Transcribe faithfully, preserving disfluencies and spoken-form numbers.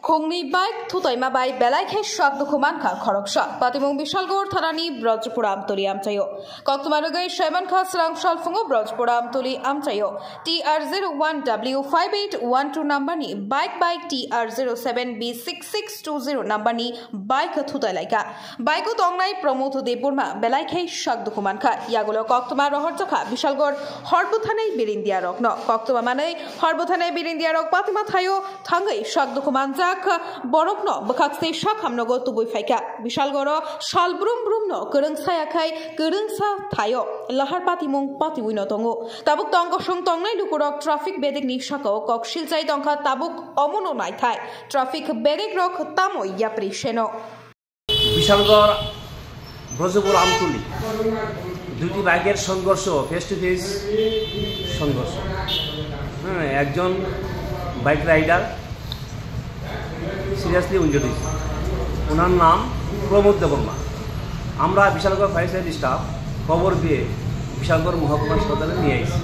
Khungni bike thutaima bai belai khe sak dukhu mankha khoroksa. Patimung Bishalgarh thanani Brajpura Amtoli amchaio. Koktwma rwgwi saimankha srang salphungo Brajpura Amtoli amchaio. T R zero one W five eight one two number ni bike bai T R zero seven B six six two zero number ni bike thutai laikha. Bike o tongnai Pramod Debbarma belai khe sak dukhu mankha. Yagulo koktwma rohorjakha Bishalgarh horbwthanai birindia rokno. Koktwma manwi horbwthanai birindia rok patima thaio thangwi sak dukhu manjak borokno bwkhak se sak hamnogo tubui phaikha. Bishalgarh o sal brum brum no kwrwng saya khai kwrwngsa thaio lahar patimung patiwi no tongo. Tabuk tong kosong tongnai lukurok traffic bedek ni sakao kok silchai tongkha, tabuk omono naithai traffic bedek rok tamo yapri seno. Bishalgarh Brajpur আমতলি দুটি বাইকের সংঘর্ষ, face to face সংঘর্ষ। হ্যাঁ, একজন bike rider seriously injured হয়েছে, ওনার নাম প্রমোদ দেববর্মা। আমরা Bishalgarh fire service staff খবর দিয়ে বিশালগড় মহকুমা হাসপাতালে নিয়ে আসি।